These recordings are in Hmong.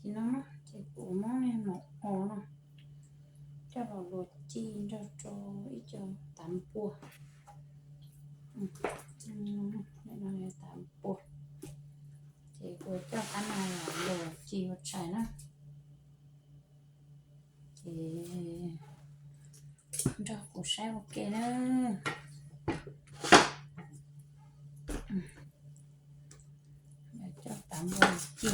Ces no ces kuv muab niag maum os no coj los luam ci nrog rau ib co tav npua. Tav npua, ces kuv coj qab no los luam ci ua tshais na. Ces nrog kuv saib ua ke na. Coj tav npua ci,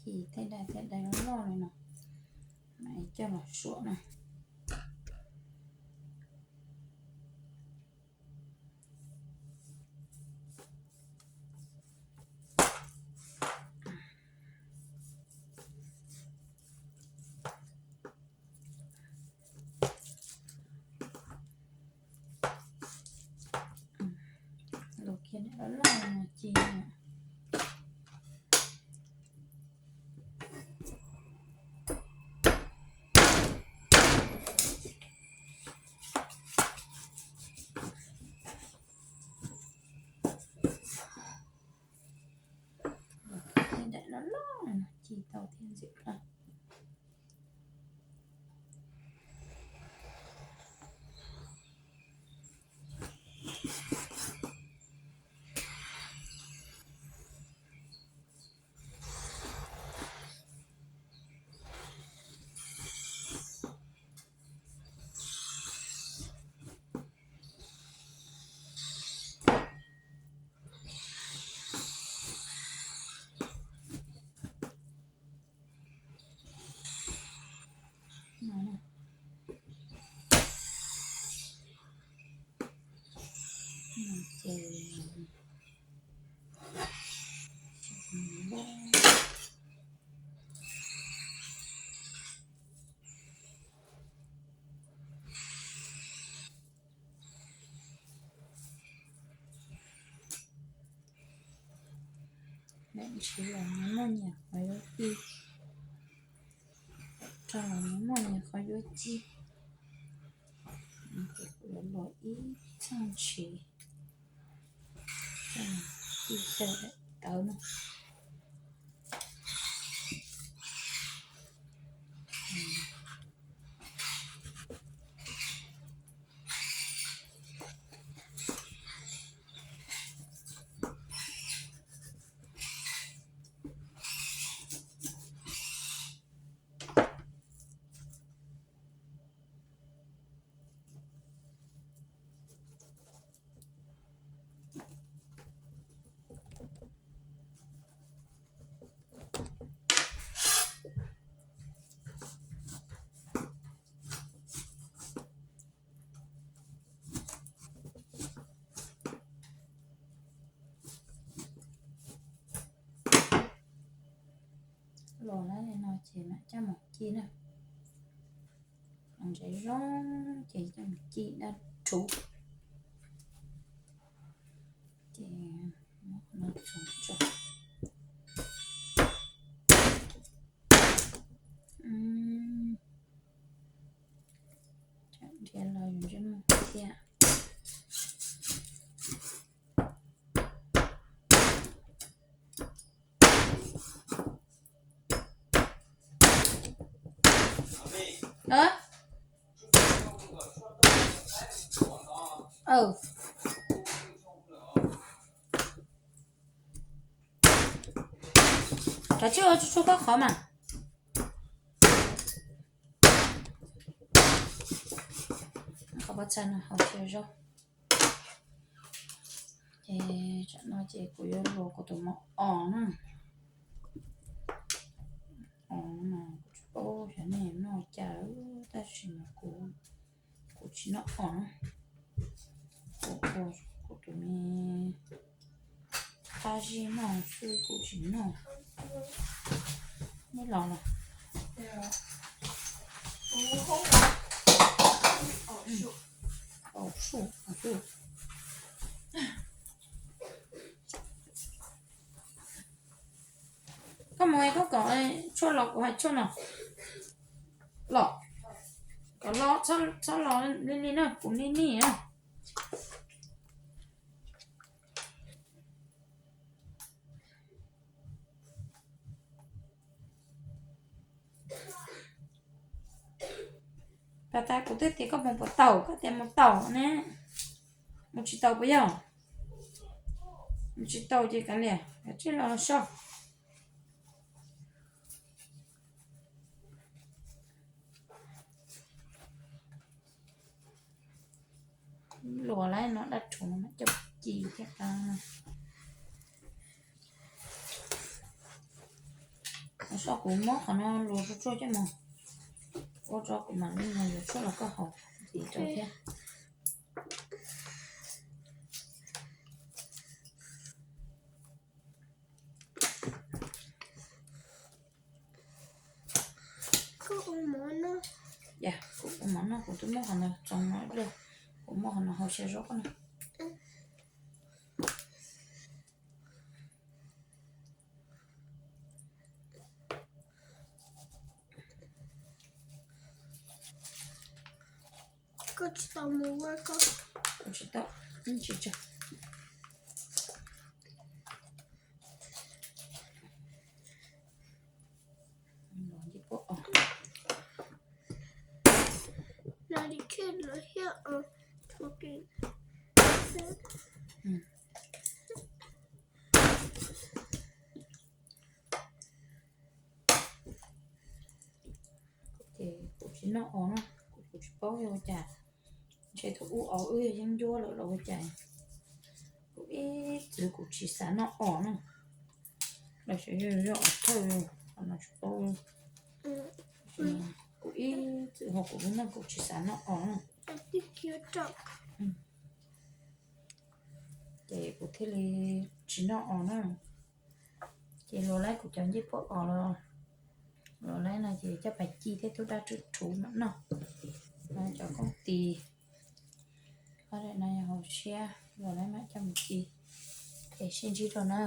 ci tej dai tej dai loj loj li no, coj los suam na. Luam kiag loj loj no ci. Tej daim loj loj no ci tau thiab ntxim qab. Lam ntshiv los nws muaj nyias qhov yuav ci, rau los nws muaj nyias qhov yuav ci. Ces kuv yuav luam ib txoj ntshiv, ci xyaw daim tawv no. Los lawm no ces mam coj mus ci na. Ntsev zoo ces coj mus ci dab rhuv. Ces muab qhov no tso tso. Tsam nrhiav los yus ntsej muag thiab. Kav tsij ua tsuag tsuag koj qhov mas. Qhov pob txha no hau tsis zoo. Ces tsam no ces kuv yuav luam kuv tus maum os na. Os no kuv tsis paub xyov nej noj cas, tab sis mas kuv, kuv tsis noj os na. Kuv ua kuv tus me qab zib noj xwb kuv tsis noj. Neb los los. Koj mus koj kom tshuaj los kuv hais tshuaj no los, kom los txhob los li li na, kuv li li na. Tas kuv twb tias koj mus puas tau, koj tias mus tau ne. Mus tsis tau puas yog? Mus tsis tau ces kav liam, kav tsij los soj. Luas lawm no, dab rhuv no mas coj ci thiab. Soj, kuv muab qhov no luas tsuag tsuag coj mus ua rau kuv mam li mus yuav tshuaj los koj haus ntxiv rau thiab. Kuv ua mov noj, kuv twb muab qhov no txoov no, kuv muab qhov no hau xyaw zaub koj no. Koj tsis tau mus ua koj. Kuv tsis tau, tsis tau. Ces kuv tsis noj os na, kuv tsis paub yog ua cas, ntshe thaum ub os wb yog yeeb ncuab lawm los ua cas, kuv ib txwm kuv tsis xav noj os na, los xyov yog os thawj, tsis paub. Kuv ib txwm ho kuv lub neej kuv tsis xav noj os na. Ces kuv thiaj li tsis noj os na. Ces luas laib kuv cov ncej puab os los, luas laib no ces coj pais ci thiab tub dab rhuv mam noj. Cov kooj tis, ob daim no yog hauv siab, luas laib mam coj mus ci. Es sib ntsib dua na.